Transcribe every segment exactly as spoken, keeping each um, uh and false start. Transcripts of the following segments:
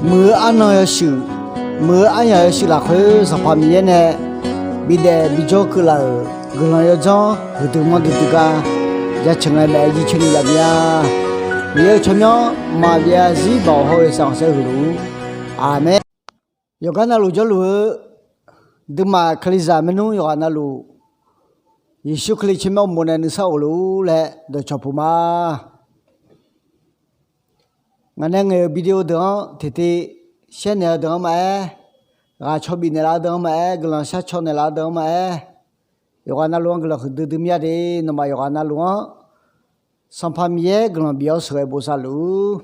Muiq-eu arnan yawshuif, muiq-eu aryamq yawshuif lafkhoer Sanqpaq Miqyaer nae bidaef bijawr keuvlaf-euq guiqlanq yawdzanr huiqdui manrdui dui gar jaceuq ngae maeq-aer jircoer ni jav mir-a. Miqyaer-euq tsawrmyanr maqbyav zarzir baoq hawr-eu sanqsaer huiq luf-ur. Aqmeq. Yawqgar navluf jawrluf-eu duimaf Kalizaq maernmr yawqghaq navluf, Yeqsur Kali tsawrmyanr uqmov nae nuisar of luf-ur laer dawqcawq puq ma. Ngaq nae ngaeq-euq video deuq-anr tiqtiv shaer naeq-eu deuq-anr maqaer, ghaq caw bif naeqlaf-eu deuq-anr maqaer, guiqlanq shar caw naeqlaf-eu deuq-anr maqaer, yawqghaq navluf-anr guiqlanq huiqdui dui mir-a de. Nawmaf yawqghaq navluf-anr Sanqpaq Miqyaer guiqlanq bif-awr sheuqghae bosav luf-ur.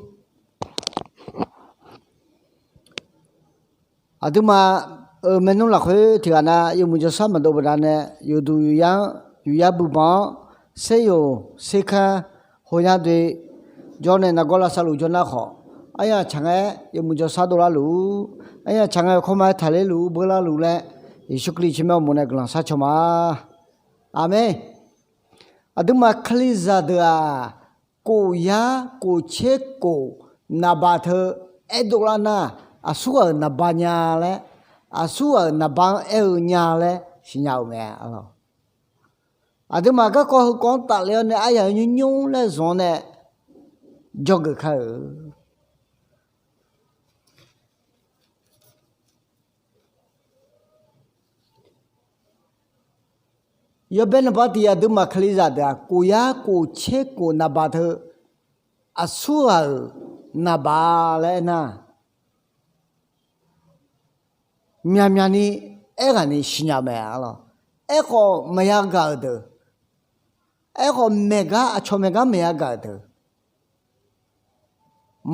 Aqduimaf-euq maernmr lafkhoer tiqghaq nav yawmuiq jawrshar maqdov baqdanae, yawqduq yawqyar-anr, yawqyar buibanq-anr, seryoq serkar, hawnyar doe jawr nae nargawr lavsav luf jawr nar khawf, aryamq tsaq ngae-aer yawmuiq jawrshar dovlar luf-ur. Aryamq tsaq ngae-eu kawrma-aer taqler luf-ur, beular luf laer, Yeqsur Kali tsawrmyanr uqmov nae guiqlanq shar caw ma. Aqmeq. Aqduimaf Kalizaq deuq-aq, kof yar kof tser kof naqbaq teu aerdov lar nar, aqsurghaq-euq naqbaq nya laer, aqsurghaq-euq naqbaq-anr aer-eu nya laer siqnya-euq mae. Aqduimaf garkawv heukawv-anr tafler-awr nae aryamq-eu nymr nymr laer zmq-awr nae dzawgeuf kar-euq. Yawbae naqbaq tiq aqduimaf Kalizaq deuq-aq, kof yar kof tser kof naqbaq teu aqsurghaq-euq naqbaq laer aernar, myaqmyaq ni aerghaq ni siqnya mae arlawq. Aerkhawf maqya gaq-euq deuq, aerkhawf maeqgar aqcawq maeqgar maqya gaq-euq deuq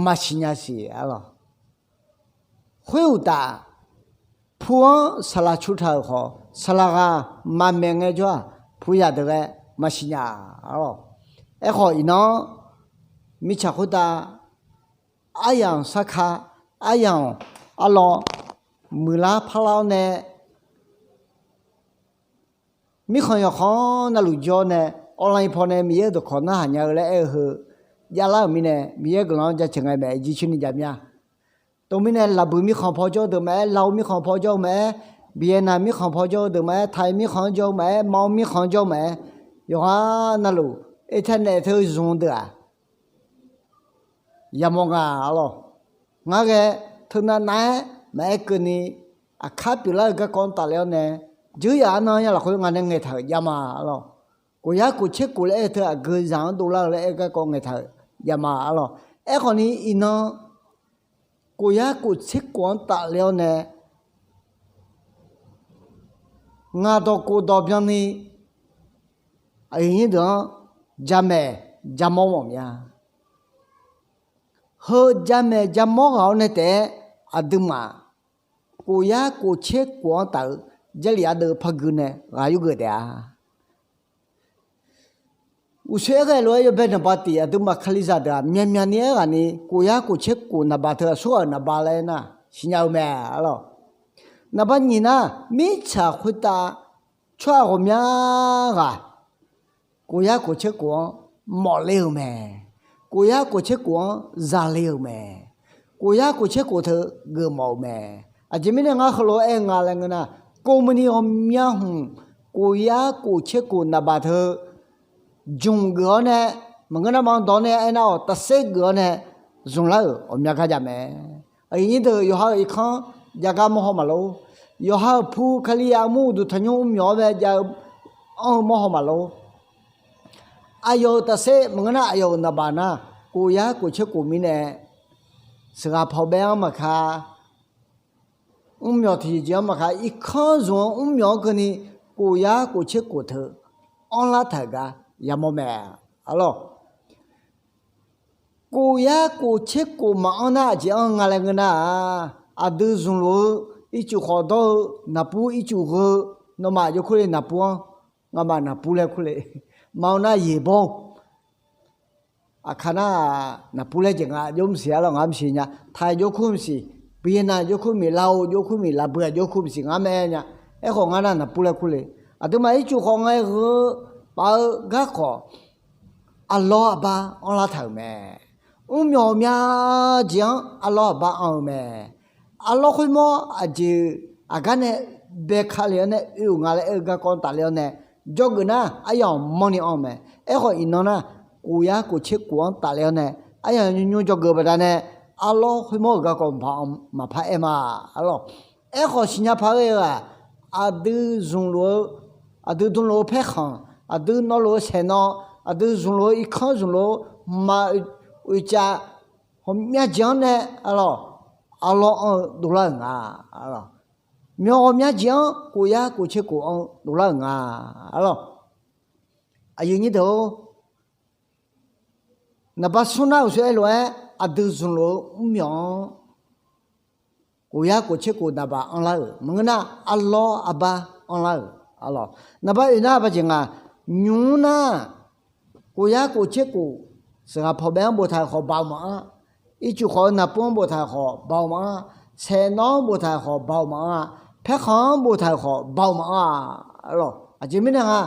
maqsiq nya siq arlawq. Khoeruqtaf, pu-anr saqlaq cu taq-euq khawf, saqlaq ghaq maqmaeq ngaejawr-aq, puyaq deuq ghae maqsiq nya arlawq. Aerkhawf iqnan-anr mirtsaq khoertav aryamq sarka, aryamq arlawr muiqlar parlar-awr nae, mirkhanq yawqkhanq navluf jawr nae, online paw nae Miqyaer-euq dawqkawq narhaq nya-eu laer aer-eu heu javlar-euq mirnae, Miqyaer guiqlanq-anr jaceuq ngae maeq jircoer ni jav mir-a. Teumirnae laqbuiq mirkhanq paw jawr-eu deuq maqaer, Lao mirkhanq paw jawr-eu maqaer, Vietnam mirkhanq paw jawr-eu deuq maqaer, Thai mirkhanq-anr jawr-eu maqaer, Maqanr mirkhanq-anr jawr-eu maqaer, yawqghaq navluf internet teu zmq-eu deuq-aq, yamawr nga arlawq. Ngar ghae teunav nav-aer maqaer keuvni, aqkar pyeuflar-eu garkawv-anr tafler-awr nae, jeuryaq arnan-anr ya lafkhoer ngaq nae ngaeqtaq-euq javma arlawq. Kof yar kof tser kof laer aer-eu teu aqgeu zaq-anr dovlar-eu laer aer-eu garkawv ngaeqtaq-euq javma arlawq. Aerkhawfni iqnan kof yar kof tser kof-anr tafler-awr nae, ngaq dawqkof dawqbyan ni aqyuif nyir deuq-anr jamaeq jamawr mawf mya. Heu jamaeq jamawr ghaq-awr nae taef-aer, aqduimaf kof yar kof tser kof-anr taf-eu Jarlif ardeuv par gui nae ghaq yurgeuf taef-a. Uqshoe aer ghae lof-aer yawbae naqbaq tiq aqduimaf Kalizaq deuq-aq, myaqmyaq ni aerghaq ni kof yar kof tser kof naqbaq teu aqsurghaq-euq naqbaq laer aernar, siqnya-eu mae arlawq. Naqbaq nyiq nar, mirtsaq khoertav tsawrhaq ghawqmya ghaq kof yar kof tser kof-anr mawfler-euq mae. Kof yar kof tser kof-anr zale-euq mae. Kof yar kof tser kof teu geufmawf-euq mae. Aqjeq mirnae ngar heulof-aer aer nga laer ngeur nar, ကုမ္ပဏီ ghawqmya hmq kof yar kof tser kof naqbaq teu jmq geuf-awr nae, maqngeur nar ma dawq nae aernar-awq, tafser geuf-awr nae zmqlar-euq ghawqmya gar jav mae. Aqyuif nyir deuq, yawqha-euq irkanr jav gar mawrhaw maqlor. Yawqha-euq pu Kalizaq armur uqduq tanqnymr mr myawq-awr bae jav-eu anr-eu mawrhaw maqlor. Aqyawf-euq tafser maqngeur nar aqyawf-euq naqbaq nar, kof yar kof tser kof mirnae, sheuqghaq pawbae-anr maqkaq, mr myawq tiqjeq jeq-anr maqkaq, irkanr zmq-anr mr myawq-anr keuvni, kof yar kof tser kof teu anrlar taq-euq gar yamawr mae arlawq. Kof yar kof tser kof maqanr nar aqjeq anr nga laer ngeur nar-aq, aqdui zmqluf-eu ircuf khawf dawr-eu naqbur ircuf gheu-eu, nawmaf jawrkur le naqbur-anr, ngamaf naqbur laer kur le. Maqanr nar yeqbawr Aqkaq nar-aq, naqbur laer jeq nga jawr maqsiq arlawq, ngar maqsiq nya. Taiq jawrkur maqsiq, Vietnam jawrkur maqsiq, Lao jawrkur maqsiq, Laqbuiq jawrkur maqsiq, ngar maqaer nya. Aerkhawf ngar nar naqbur laer kur le. Aqduimaf ircuf khawf ngae gheu paf-eu garkawv aqlawr aqbar anrlar taq-euq mae. mrmyawq myav jeq-anr arlawr aqbar anr-eu mae. Arlawr khoermawr aqjeq aqgar nae bae ka le-awr nae oe-euq nga laer aer-eu garkawv tafle-awr nae dzawgeuf nar aryamq manrni anr-eu mae. Aerkhawf iqnan nar, kof yar kof tser kof-anr tafle-awr nae aryamq nymrnymr dzawgeuf baqdanae arlawr khoermawr-euq garkawv maqpar anr maqpar aer ma. Arlawr, aerkhawf siqnya paq-aer ghae-aq, aqdui zmqluf-eu, aqdui dmluf-eu paerkhanq, aqdui nawvluf-eu saeqnawv, aqdui zmqluf-eu irkanr zmqluf-eu ma oecav ghawqmya jeq-anr nae arlawr, arlawr anr-eu dovlar-euq nga. Arlawr, myawq ghawqmya jeq-anr kof yar kof tser kof anr-eu dovlar-euq nga. Arlawr, aqyuif nyir deuq-or, naqba smr nar uqshoe aer lof-aer aqdui zmqluf-eu mrmyawq-anr kof yar kof tser kof naqba anrlar-euq maqngeur nar, arlawr arbar anrlar-euq. Arlawr, naqba oeq nar bajeq nga, nymq-mr nar, kof yar kof tser kof, sheuqghaq pawqbae-anr boftaq-euq khawf baoq maqanr, ircuf khawf-eu naqpov-anr boftaq-euq khawf baoq maqanr, saeqnawv-anr boftaq-euq khawf baoq maqanr-a, paerkhanq-anr boftaq-euq khawf baoq maqanr-a. Arlawr, aqjeq mirnae nga,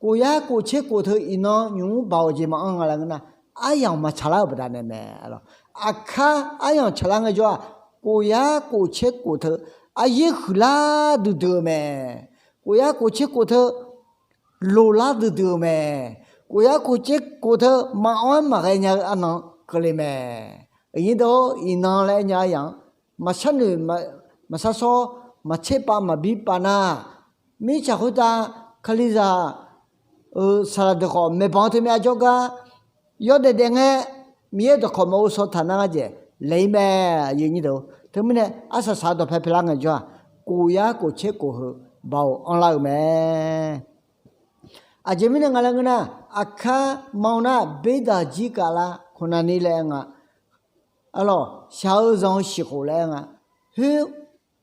kof yar kof tser kof teu iqnan nymq-mr baoq-eu jeq maqanr nga laer ngeur nar, aryamq maqtsaqlar-euq baqdanae mae. Arlawr, aqkar aryamq tsaqlar ngaejawr-aq, kof yar kof tser kof teu aryaer huiqlar duidui-eu mae. Kof yar kof tser kof teu loqlar duidui-eu mae. Kof yar kof tser kof teu maqanr-aer maqghae nya-eu arnan keuvle mae. Aqnyir deuq-or, iqnan laer aer nya aryamq-anr maqshar noeq, maqshar shawr, maqtser pav maqbir pav nar, mirtsaq khoertav Kalizaq-euq saqlaq deuq khawf maeqbanq-anr teumyav jawrgar yawdaef daef ngae, Miqyaer dawqkawq maqghov shawtaq nar ngar dzaeq laeq-ir mae. Aqyuif nyir deuq-or, teumirnae arsaq saq-eu dawqpae paelar ngaejawr-aq, kof yar kof tser kof heu baoq anrlar-euq mae. Aqjeq mirnae nga laer ngeur nar, aqkar ma-eu nar, berdaq jir kavlar kawqnani laer aer nga. Arlawr, shaq-eu zanq-eu siqkhof laer aer nga. Khoer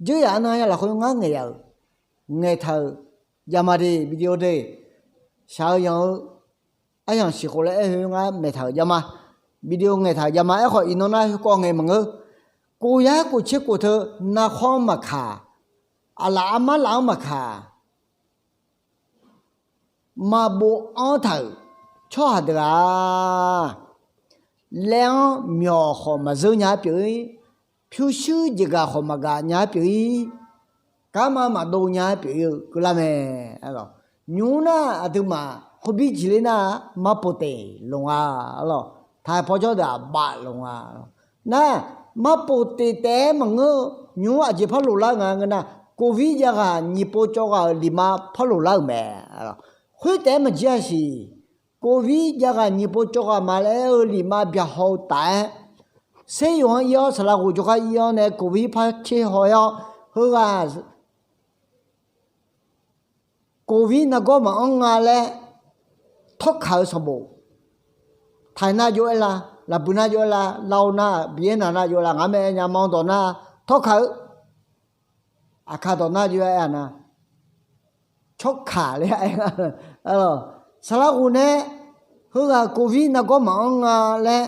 dzeur yaq-anr nar ya lafkhoer ngar ngaeq yaq-euq, ngaeqtaq-euq javma de, video de, shaq-eu zanq-eu aryamq siqkhof laer aer khoer ngar maeqtaq-euq javma, video ngaeqtaq-euq javma. Aerkhawf iqnan nar heukawv ngaeq maqngeur. Kof yar kof tser kof teu narkhawr-anr maqkaq, aqlaf armar laf-anr maqkaq, maqbof anr taq-euq tsawrhaq deuq-aq, laer-anr myawq khawf maqzeur nya-aer pyeuf-ir, pyurshuir jeqgaq khawf maqgaq nya-aer pyeuf-ir, garma maqdov nya-aer pyeuf-ir-eu keuvlar mae. Nymq-mr nar aqduimaf hobir jeqler nar, marpof teq loq nga. Arlawr, taqhaq pawjawr deuq-aq baf loq nga. Nar, marpof teq taef-aer maqngeur-eu nymq-mr aqjeq par loqlar-eu nga ngeur nar, kof vir jav ghaq nyiq pov cawv ghaq-euq lifma par loqlar-euq mae. Khoer taef-aer maqjir-a siq. Kof vir jav ghaq nyiq pov cawv ghaq ma laer aer-eu lifma byaqhaw-eu taf-aer, ser yoq-anr ir-awr saqlaq ghof jawrgar ir-awr nae kof vir par tser haw-aer-awr, heughaq kof vir nargawr maqanr nga laer tawrkaq-eu sanqbof, taiq nar jov-aer la, laqbui nar jov-aer la, lao nar, biqyaer naq nar jov-aer la, ngaq-anr mae aer nya, ma dawq nar tawrkaq-eu, aqkar dawq nar jov-aer aer-a nar, tsawrkaq laer aer nga. Saqlaq ghof nae heughaq kof vir nargawr maqanr nga laer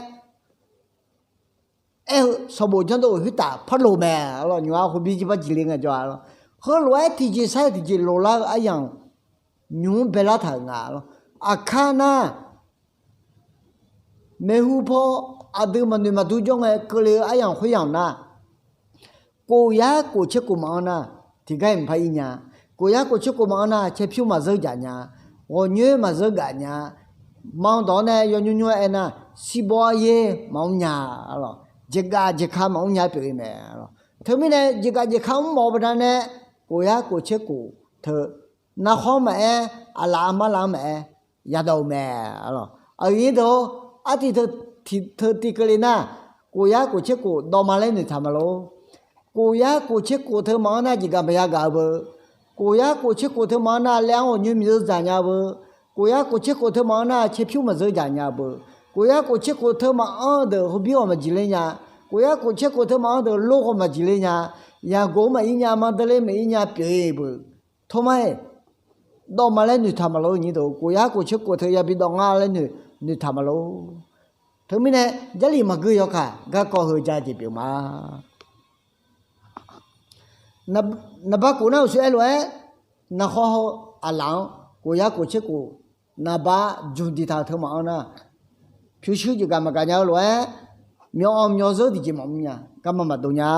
aer-eu sanqbof janrdov-euq khoertaf par loq mae. Arlawr, nymq-mr hobir jir par jeqler ngaejawr-a. Heulof-aer tiqjeq sar-eu tiqjeq loqlar-eu aryamq nymq-mr baelar taq-euq nga. Arlawr, aqkar nar maeqhu paw aqdui maqnoeq maqdur jawr ngae keuvle-eu aryamq khoeryamq nar, kof yar kof tser kof maqanr nar, tiqgar-iq maqpar ir nya. Kof yar kof tser kof maqanr nar, caerpyur maqzeur jaq nya, ghawqnyoer maqzeur gaf nya, ma dawq-anr nae yawnymr nymr-aer aer nar, shirbaw aryaer maqmr nya. Arlawr, jeqgaf jeqka maqmr nya pyeuf-ir mae. Arlawr, teumirnae jeqgaf jeqka mr mawf-eu baqdanae, kof yar kof tser kof teu narkhawr maqaer, aqlaf armar laf-anr maqaer, yadawv-eu mae. Arlawr, aqyuif nyir deuq-or, artiv teu tiq keuvle nar, kof yar kof tser kof dawvma laer noeqtaq maqlor. Kof yar kof tser kof teu maqanr nar jeqgaf maqya gaq-eu beu. Kof yar kof tser kof teu maqanr nar laer-anr ghawqnyoer miqzeur dzaq nya-eu beu. Kof yar kof tser kof teu maqanr nar caerpyur maqzeur jaq nya-eu beu. Kof yar kof tser kof teu maqanr-eu deuq hobir ghawq maqjeq ler nya. Kof yar kof tser kof teu maqanr deuq lor ghawq maqjeq ler nya. Yaqgoq maqir nya, maqdar ler maqir nya pyeuf-ir beu. Tormar-iq, dawvma laer noeqtaq maqlor-eu nyir deuq, kof yar kof tser kof teu yabi dawv ngar laer noeqtaq maqlor. Teumirnae, Jarlif maqgeur yawkaq garkawv heu ja jeq pyeuf ma. Naqba kof nar uqshoe aer lof-aer, narkhawr hawr aqlaf-anr kof yar kof tser kof naqba jmq diqtaq-eu teu maqanr nar, pyurshuir jeqgaq maqgaq nya-eu lof-aer, Myawq-anr myawqzeur tiqjeq maqmr nya, garma maqdov nya.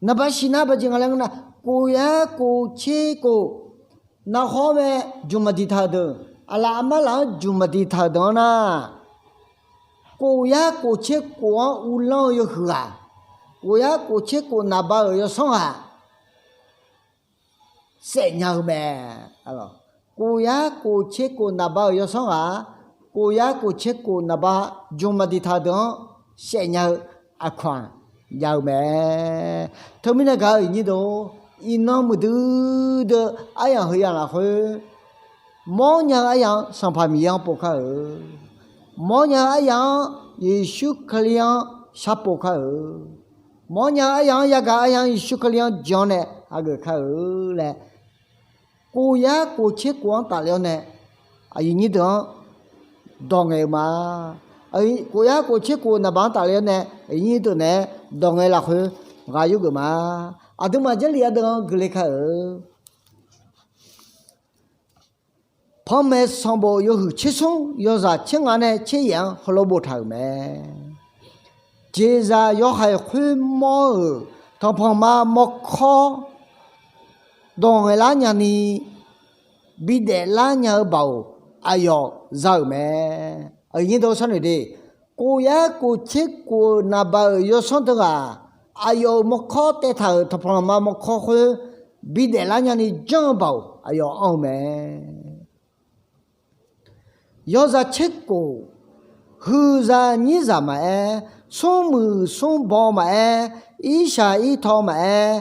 Naqba shif nar bajeq nga laer ngeur nar, kof yar kof tser kof, navkhawr mae, jmq maqdiq taq-euq deuq, aqlaf aqmar laf-anr jmq maqdiq taq-euq deuq-anr nar, kof yar kof tser kof-anr uvlanr-eu yawhuiq ghaq, kof yar kof tser kof naqba-euq yawsanr ghaq saef nya-eu mae. Kof yar kof tser kof naqba-euq yawsanr ghaq, kof yar kof tser kof naqba jmq maqdiq taq-eu deuq-anr saef nya-eu aqkawq-anr jav-eu mae. Teumirnae gaq-eu iqnyir deuq, iqnan muiqdui deuq aryamq heu yamq lafkhoer mawr nya-eu aryamq-anr Sanqpaq Miqyaer-anr pov kar-euq. Mawr nya-eu aryamq-anr Yeqsur Kali-anr sharpov kar-euq. Mawr nya-eu aryamq-anr yagaq aryamq-anr Yeqsur Kali-anr jan-awr nae hageuf kar-euq laer, kof yar kof tser kof-anr tafler-awr nae, aqyuif nyir deuq-anr dawq ngaeq-eu ma. Kof yar kof tser kof naqbaq-anr tafler-awr nae, aqyuif nyir deuq naeq-aer dawq ngaeq lafkhoer ghaq yurgeuf ma. Aqduimaf Jarlif ardeuv-anr guiqle kar-euq. Panmaeq sanqbof yawhuiq tser smr yawzaq tser ngaq nae tser yaef-anr heulof boftaq-euq mae. Jeqzaq yawhaiq khoermawr-euq tanqpanq ma mawrkawr dawq ngaeqlar nyani bidaef lar nya-eu baoq aqyawf za-euq mae. Aqnyir dawq sharnoeq de, kof yar kof tser kof-euq naqbaq-euq yawsanr teughaq aqyawf-euq mawrkawr taev taq-euq tanqpanq ma mawrkawr khoer bidaef lar nyani janr-eu baoq aqyawf anr-eu mae. Yawzaq tser kof, huiqzaq nyirzaq maqaer, smrmuiq smrbaw maqaer, irshaq irtaw maqaer,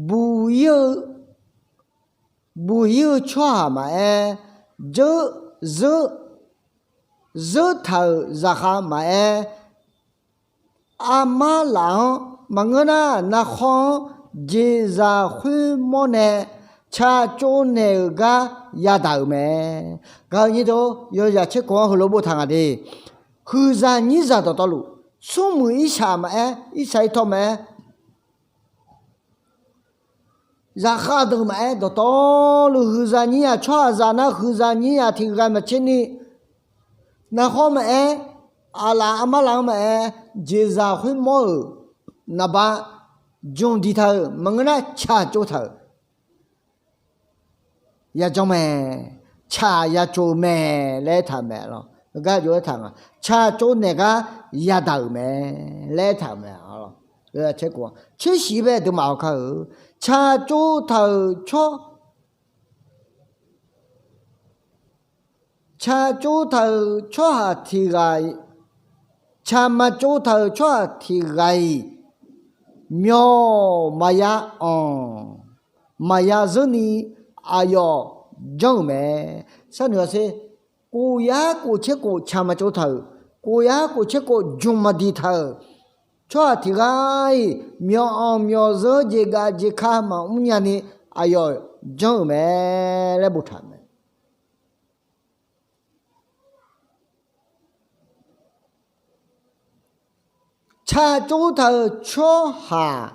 buq ir-eu, buq ir-eu tsawrhaq maqaer, dzeur, zeur, zeur taq-euq zaqkhav maqaer, armar laf-anr maqngeur nar, narkhawr-anr jeqzaq khoermawr nae tsaqtsov naeq-euq gar yadaq-euq mae. Gaq-eu nyir deuq, yawzaq tser kof-anr heulof boftaq nga de. Huiqzaq nyirzaq dawqtawvluf, smrmuiq irshaq maqaer, irshaq irtaw maqaer, zaqkhav deuq maqaer, dawqtawvluf huiqzaq nyirzaq tsawrhaqzaq nar huiqzaq nyirzaq tiq ghaq maqtser ni, narkhawr maqaer, aqlaf armar laf-anr maqaer, jeqzaq khoermawr-euq naqbaq jmq diqtaq-euq maqngeur nar tsaqtsov taq-euq yajanr mae, tsaq yatsov mae laer aertaq-euq mae lawr. Heugar jov-aer taq nga, tsaqtsov naeq gar yadaq-euq mae laer aertaq-euq mae. Tser siq bae aqduimaf hawkar-eu, tsaqtsov taq-euq tsawr, tsaqtsov taq-euq tsawrhaq tiq ghaq, tsaq maqtsov taq-euq tsawrhaq tiq ghaq-iq myawq maqya anq maqya zeur ni aqyawf janr-euq mae. Sharnoeq-a sher, kof yar kof tser kof tsaq maqtsov taq-euq, kof yar kof tser kof jmq maqdiq taq-euq tsawrhaq tiq ghaq-iq myawq anq myawq zeur jeq gav jeq ka maqmr nyani aqyawf janr-euq mae laer boftaq mae. Tsaqtsov taq-euq tsawrhaq,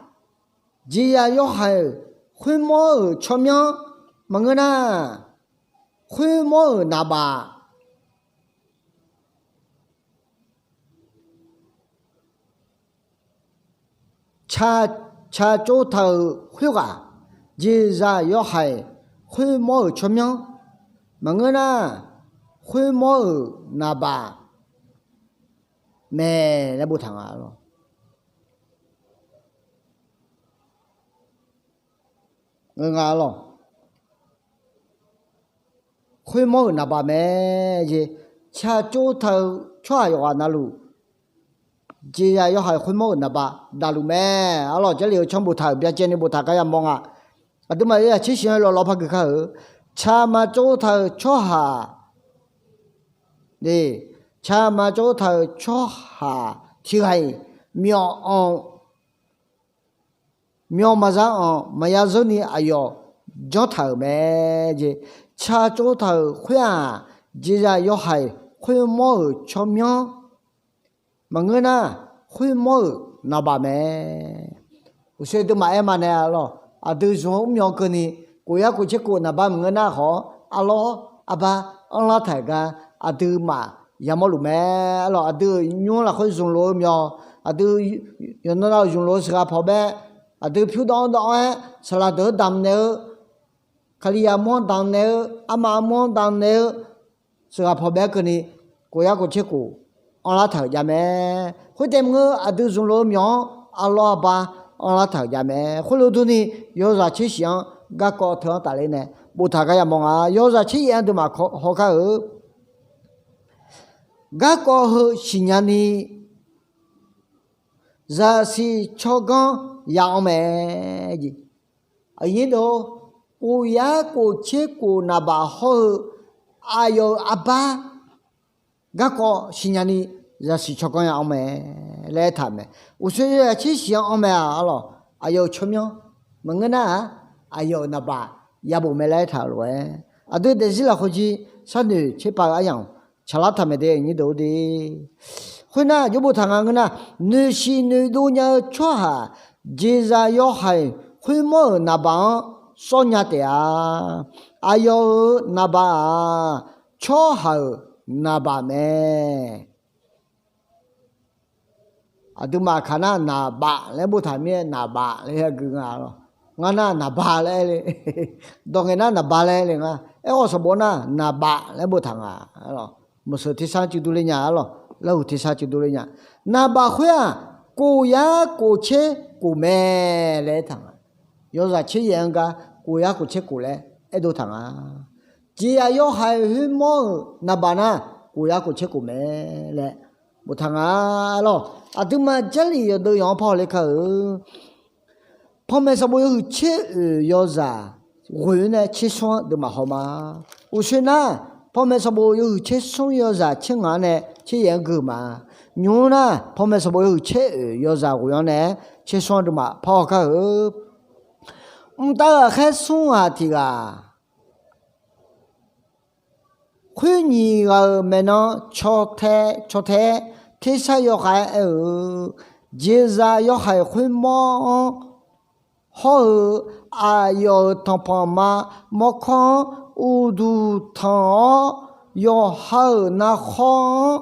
jeqzaq yawhaiq khoermawr-euq tsawrmyanr maqngeur nar, khoermawr-euq naqbaf, tsaqtsov taq-euq khoerghaq, jeqzaq yawhaiq khoermawr-euq tsawrmyanr maqngeur nar, khoermawr-euq naqbaf mae laer boftaq nga lawr. Ngeur nga lawr. Khoermawr-euq naqbaf mae jeq, tsaqtsov taq-euq tsawrhaq yawqghaq navluf, jeqzaq yawhaiq khoermawr-euq naqbaf daqluf mae. Arlawq, Jarlif-eu canr boftaq-euq byacaevni boftaq gar yamawr nga. Aqduimaf yawzaq tser siq-anr lawvlawv par gui kar-euq, tsaq maqtsov taq-euq tsawrhaq, tsaq maqtsov taq-euq tsawrhaq tiq ghaq-iq myawq anq, myawq maqza anq maqya zeur ni aqyawf janr taq-euq mae jeq. Tsaqtsov taq-euq khoer-aq, jeqzaq yawhaiq khoermawr-euq tsawrmyanr maqngeur nar, khoermawr-euq naqbaf mae. Uqshoe aqduimaf aer ma nae arlawq, aqdui zmq-eu mrmyawq keuvni, kof yar kof tser kof naqbaf maqngeur nar khawf, arlawr arbar anrlar taq-euq gar aqduimaf yamawrluf mae. Arlawq, aqdui-euq nymr lafkhoer zmqluf-eu myawq, Aqdui yawqnan nav-euq zmqlof-eu sheuqghaq pawqbae, aqdui pyur dawv-anr dawv-anr-aer saqlaq deuq-anr damq naeq-eu, Kalizaq mawr-anr damq naeq-eu, arma armur-anr damq naeq-eu, sheuqghaq pawqbae-aer keuvni, kof yar kof tser kof anrlar taq-euq jav mae. Khoertaef maqngeur, aqdui zmqlof-eu myawq-anr arlawr arba anrlar taq-euq jav mae. Khoerlof durni, yawzaq tser shif-anr garkawv teu-anr tafler nae boftaq gar yamawr nga. Yawzaq tser yaef-anr duimaf hawkar-euq, garkawv heu siqnya ni zaqsiq tsawrganr ya anr mae. Aqnyir deuq-or, kof yar kof tser kof naqbaf hawr-eu aqyawf-euq arbar garkawv siqnya ni zaqsiq tsawrganr ya anr mae laer aertaq-euq mae. Uqshoe yawzaq tser shif-anr anr mae-aq arlawq, aqyawf-euq tsawrmyanr maqngeur nar-aq, aqyawf-euq naqbaf yabof mae laer aertaq-euq lof-aer, aqdui daefzir lafkhoer jir sharnoeq tserpav-eu aryamq tsaqlar taq mae de, aqnyir deuq-or de. Khoernar, jawr boftaq nga ngeur nar, noeqshiq noeqdov nya-eu tsawrhaq jeqzaq yawhaiq khoermawr-euq naqbaf-anr sawr nya taef-a. Aqyawf-euq naqbaf-aq, tsawrhaq-euq naqbaf mae. Aqduimaf kaq nar naqbaf laer boftaq mir-aer, naqbaf laer gui nga lawq. Ngar nar naqbaf laer aer le. Dawq ngaeq nar naqbaf laer aer le nga. Aerkhawf sanqbof nar naqbaf laer boftaq nga. Maqsheuq tersar cuiv durler nya arlawq, larhuq tersar cuiv durler nya. Naqbaf khoer-aq, kof yar kof tser kof mae laer aertaq nga. Yawzaq tser yaef-anr gar kof yar kof tser kof laer aerdov taq nga. Jeqzaq yawhaiq khoermawr-euq naqbaf nar, kof yar kof tser kof mae laer boftaq nga lawq. Aqduimaf Jarlif yawqdeuv yawq-anr par hawler kar-eu, panmaeq sanqbof yawhuiq tser oeq yawzaq ghoeq-anr nae tser smr-anr duimaf haw ma. Uqshoe nar, panmaeq sanqbof yawhuiq tser smr yawzaq tser ngaq-anr nae tser yaef-anr gui-eu ma. Nymq-mr nar, panmaeq sanqbof yawhuiq tser oeq yawzaq ghoeq-anr nae tser smr-anr duimaf par haw kar-eu, mqtav ghaqkhaer smr ghaq tiq ghaq khoer nyiq ghaq-euq maeqnan caw tae, caw tae-aer tersar yawkhav-aer aer-eu, jeqzaq yawhaiq khoermawr-anr hawr-eu aqyawf-euq tanqpanq ma mawrkawr-anr uqduq tanq-awr, yawqha-euq narkhawr-anr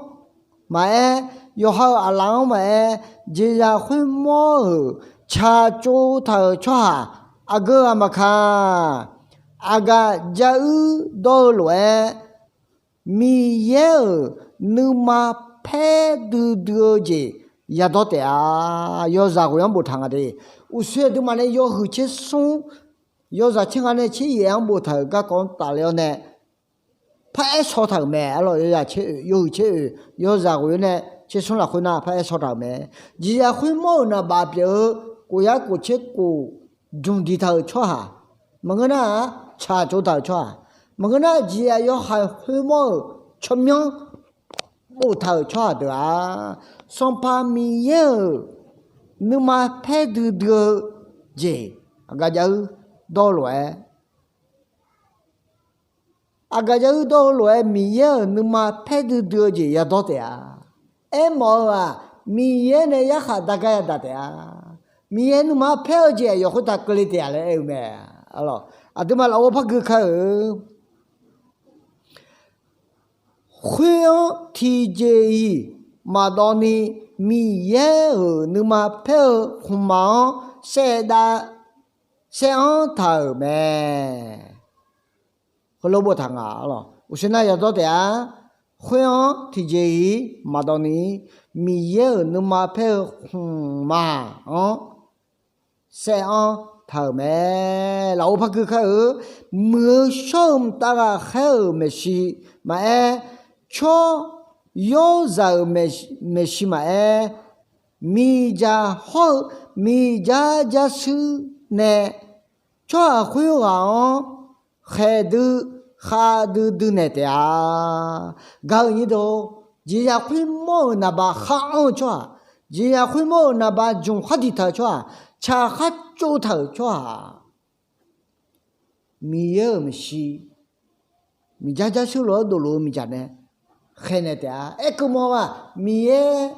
maqaer, yawqha-euq aqlaf-anr maqaer, jeqzaq khoermawr-euq tsaqtsov taq-euq tsawrhaq aqgeu ghaq maqkaq, aqgaf jaruir dawr-eu lof-aer, Miqyaer-euq nuima paer duidui-eu jeq yadawr taef-a. Yawzaq ghoeq-anr boftaq nga de. Uqshoe aqduimaf nae yawhuiq tser smr, yawzaq tser ngaq nae tser yaef-anr boftaq-euq garkawv-anr tafler-awr nae, paraer shaw taq-euq mae. Arlawq, yawzaq tser oeq, yawhuiq tser oeq yawzaq ghoeq-anr nae tser smr lafkhoer nar paraer shaw taq-euq mae. Jeqzaq khoermawr-euq naqbaf pyeuf-eu kof yar kof tser kof jmq diq taq-euq tsawrhaq, maqngeur nar-aq, tsaqtsov taq-euq tsawrhaq, maqngeur nar, jeqzaq yawhaiq khoermawr-euq tsawrmyanr boftaq-euq tsawrhaq deuq-aq, Sanqpaq Miqyaer-euq nuima paer duidui-eu jeq aqgaf jaruir dawr-eu lof-aer, aqgaf jaruir dawr-eu lof-aer Miqyaer-euq nuima paer duidui-eu jeq yadawr taef-a. Aermawf-eu-aq, Miqyaer nae yarkhaq dar gar yadaq taef-a. Miqyaer nuima paer-eu jeq aqyawf khoertav keuvle taef-a laer aer-eu mae. Aqduimaf lafov par gui kar-eu, khoer-anr tiqjeq-iq maqdawv ni, Miqyaer-euq nuima paer-eu khmqmaq-anr saev dav saev-anr taq-euq mae. Heulof boftaq nga lawq. Uqshoe nar yadawr taef-a. Khoer-anr tiqjeq-iq maqdawv ni, Miqyaer-euq nuima paer-eu khmqmaq-anr saev-anr taq-euq mae. Lafov par gui kar-eu, muiq-eu shawr-eu mqtav ghaqkhaer-euq maeqshi maqaer, tsawr yawrzaq-euq maeqshi maqaer, miqdzaq hawr-eu miqdzar dzarshuir nae tsawrhaq khoerghaq-anr khaeqdui khavdui duinaeq taef-a. Gaq-euq nyir deuq, jeqzaq khoermawr-euq naqbaf khar anr-eu tsawrhaq, jeqzaq khoermawr-euq naqbaf jmq khar diqtaq-euq tsawrhaq, tsaq khar tsovtaq-euq tsawrhaq, Miqyaer-euq maeqshi, miqdzar dzarshuir lof-aer dovluf-eu miqdzaq nae khaeqnaeq taef-a. Aerkeuv mawr-aq, Miqyaer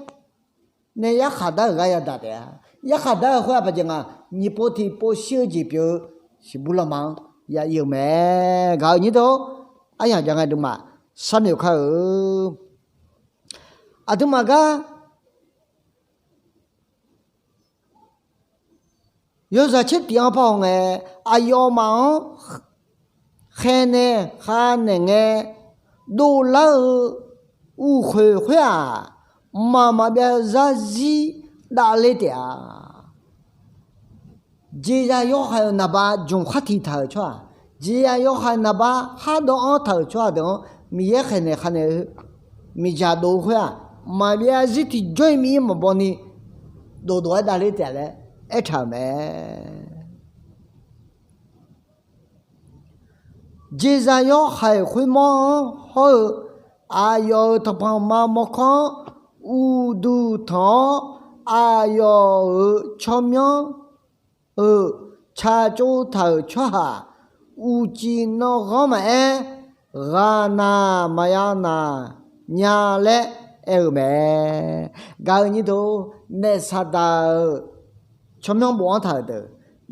nae yarkhaq dar-euq gar yadaq taef-a. Yarkhaq dar-eu khoer-aq baqjeq nga, nyiq pov tiq pov shir-eu jeq pyeuf-eu siqbur lanma-anr ya ir-eu mae. Gaq-euq nyir deuq, aryamq jav ngae aqduimaf sharnoeq kar-eu, aqduimaf gar Yawzaq tser tif-anr par hawngae, aqyawfmaf-anr khaeqnaeq khavnaeq ngae dovlar-eu uqkhoeq khoer-aq, mqmaq maqbyav zarzir davler taef-a. Jeqzaq yawhaiq-euq naqba jmq khar tiq taq-euq tsawrhaq, jeqzaq yawhaiq naqba khar dawv-anr taq-euq tsawrhaq deuq-anr Miqyaer khaeqnaeq khavnaeq-eu miqdzaq dov-eu khoer-aq, maqbyav zarzir tiqjawr-iq mir-ir maqbaw ni dovdov-aer davler taef laer aertaq-euq mae. Jeqzaq yawhaiq khoermawr-anr hawr-eu aqyawf-euq tanqpanq ma mawrkawr-anr uqduq tanq-awr, aqyawf-euq tsawrmyanr-euq tsaqtsov taq-euq tsawrhaq uqcif nanghanr maqaer, ghaqnaq maqya naq nya laer aer-eu mae. Gaq-eu nyir deuq, naef Saqdaq-euq tsawrmyanr bof-anr taq-euq deuq,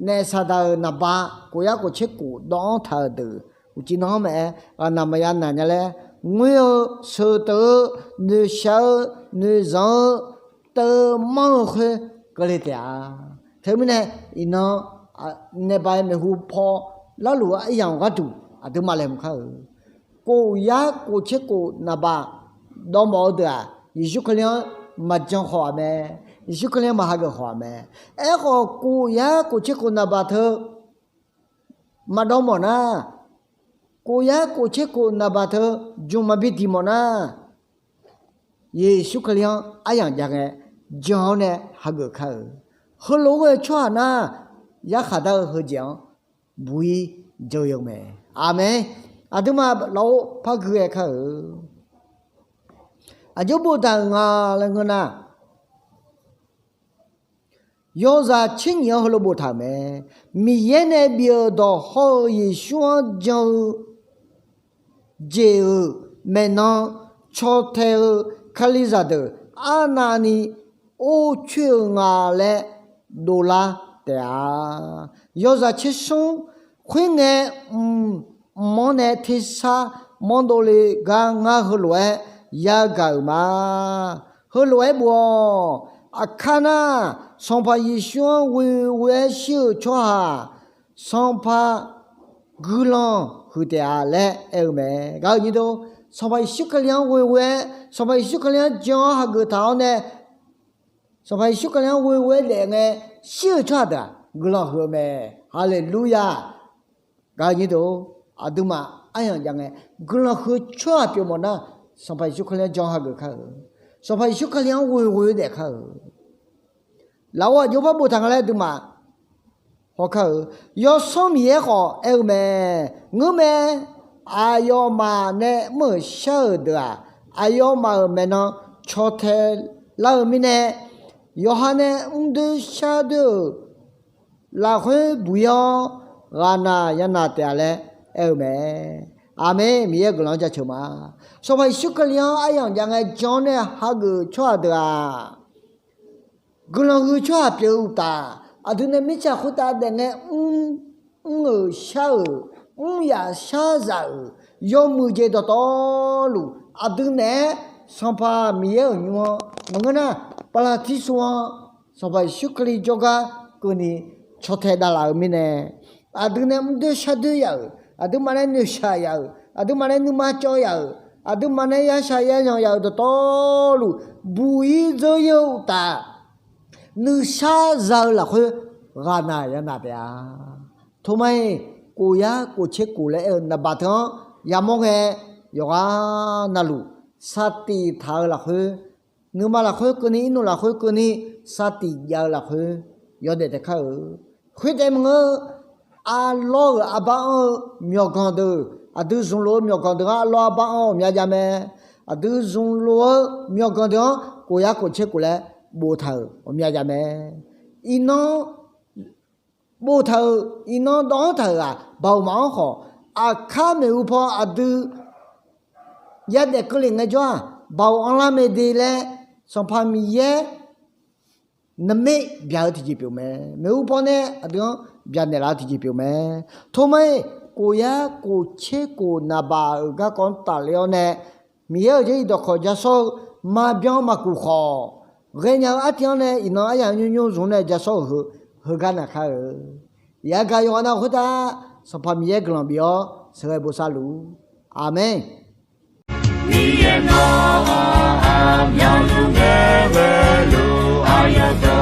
naef Saqdaq-euq naqba kof yar kof tser kof dawv-anr taq-euq deuq, uqcif nanghanr maqaer, ghaqnaq maqya naq nya laer ngoer-eu, sheuqteuq-eu, noeqshaq-eu, noeqzanq-eu, teumanr-eu khoer keuvle taef-a. Teumirnae, iqnan naef baq-aer maeqhu paw larluf-eu aryamq gharduq aqduimaf laeqhmq kar-euq. Kof yar kof tser kof naqbaq dawvmawf-eu deuq-aq, Yeqsur Kali-anr maqjan khawf-aq mae. Yeqsur Kali-anr maqhageuf khawf-aq mae. Aerkhawf, kof yar kof tser kof naqbaq teu maqdawvmawf nar, kof yar kof tser kof naqbaq teu jmq maqbi diq mawf nar, Yeqsur Kali-anr aryamq jav ngae, jan-awr nae hageuf kar-euq. Heulof-aer ghae-eu tsawrhaq nar, yarkhaq dar-eu heujeq-anr buq-ir dzeur-eu mae. Aqmeq. Aqduimaf lafov par gui ghae kar-euq. Aqjox boftaq-euq nga laer ngeur nar, yawzaq tser nyiq-anr heulof boftaq-euq mae. Miqyaer nae bif-euq dawq hawr-eu Yeqsur-anr jan-eu jeq-euq maeqnan caw tae-eu Kalizaq deuq arnavni or coer-eu nga laer dovlar taef-a. Yawzaq tser smr khoerngae, mq, mq-anr nae tersar manrdov le gar ngar heulof-aer yagaq-euq ma. Heulof-aer bof-awq. Aqkar nar, Sanqpaq Yeqsur-anr ghoe ghoe-aer shir-euq tsawrhaq, Sanqpaq guiqlanq huiq taef-a laer aer-eu mae. Gaq-eu nyir deuq, Sanqpaq Yeqsur Kali-anr ghoe ghoe-aer, Sanqpaq Yeqsur Kali-anr jan-awr hageuf taq-awr nae, Sanqpaq Yeqsur Kali-anr ghoe ghoe-aer daef ngae shir-euq tsawrhaq deuq-aq guiqlanq huiq-eu mae. Haleluya. Gaq-eu nyir deuq, aqduimaf aryamq jav ngae, guiqlanq huiq-eu tsawrhaq pyeuf mawf nar, Sanqpaq Yeqsur Kali-anr jan hageuf kar-euq. Sanqpaq Yeqsur Kali-anr ghoe ghoe-eu daef kar-euq. Lafov aqjox par boftaq nga laer aqduimaf hawkar-euq. Yawsanr Miqyaer khawf aer-eu mae. Ngeurmae, aqyawfmaf nae mr-euq shar-euq deuq-aq, aqyawfmaf-euq maeqnan caw tae lar-eu mirnae, yawqha nae mrdoer shardoer-euq lafkhoer buq-ir-awr, ghaqnaq yanaq taef-a laer aer-eu mae. Aqmeq. Miqyaer guiqlanq-anr jaceuq ma. Sanqpaq Yeqsur Kali-anr aryamq jav ngae jan-awr nae hageuf-eu tsawrhaq deuq-aq, guiqlanq huiq-eu tsawrhaq pyeuf-eu uqtaf, aqdui nae mirtsaq khoertav daef ngae mr, mr-euq shar-euq, mr yaf shar zaq-euq yawmuiq jeq dawqtawvluf aqdui naeq-aer Sanqpaq Miqyaer-euq nymr-anr maqngeur nar, Baqlaqtirsur-anr Sanqpaq Yeqsur Kali jawrgar keuvni caw tae davlaf-eu mirnae, aqdui nae mrdoer shardoer yaf-euq, aqduimaf nae noeqshaq yaf-euq, aqduimaf nae nuima cawv yaf-euq, aqduimaf nae yashaq yazanq yaf-euq dawqtawvluf buq-ir dzeur-ir-eu uqtaf, nuisar za-eu lafkhoer ghaqnaq yanaq taef-a. Tomar-iq, kof yar kof tser kof laer aer-eu naqbaq teu-anr yamawr ngae, yawqghaq navluf saqtif taq-eu lafkhoer, nuima lafkhoer keuvni, irnmq lafkhoer keuvni, saqtif jav-eu lafkhoer yawdaef taef kar-euq. Khoertaef maqngeur, arlawr-euq arbar anr-eu myawqganq deuq, aqdui zmqlof-eu myawqganq deuq-anr arlawr arbar anr-eu ghawqmya jav mae. Aqdui zmqlof-eu myawqganq deuq-anr kof yar kof tser kof laer boftaq-euq ghawqmya jav mae. Iqnan boftaq-euq, iqnan dawv-anr taq-euq-aq, baoq maqanr khawf, aqkar maeqhu paw aqdui yadaef keuvle ngaejawr-aq, baoq anrlar mae de laer, Sanqpaq Miqyaer naqmer byaq-eu tiqjeq pyeuf mae. Maeqhu paw nae aqdui-anr byaqnaeq laf-eu tiqjeq pyeuf mae. Tomar-iq, kof yar kof tser kof naqbaq-euq garkawv-anr tafler-awr nae, Miqyaer-euq jarlif dawqkawq ja sawr-eu maqbyan maqkuf khawf, ghaenya-eu artiv-anr nae iqnan aryamq nymr nymr zmq nae ja sawr-euq heu, heugar naqkar-eu. Yagaq yawqghaq nav khoertav Sanqpaq Miqyaer guiqlanq bif-awr sheuqghae bosav luf-ur. Aqmeq. Miqyaer nawq-anr aqmyanluf ngae ghaeluf aqyawf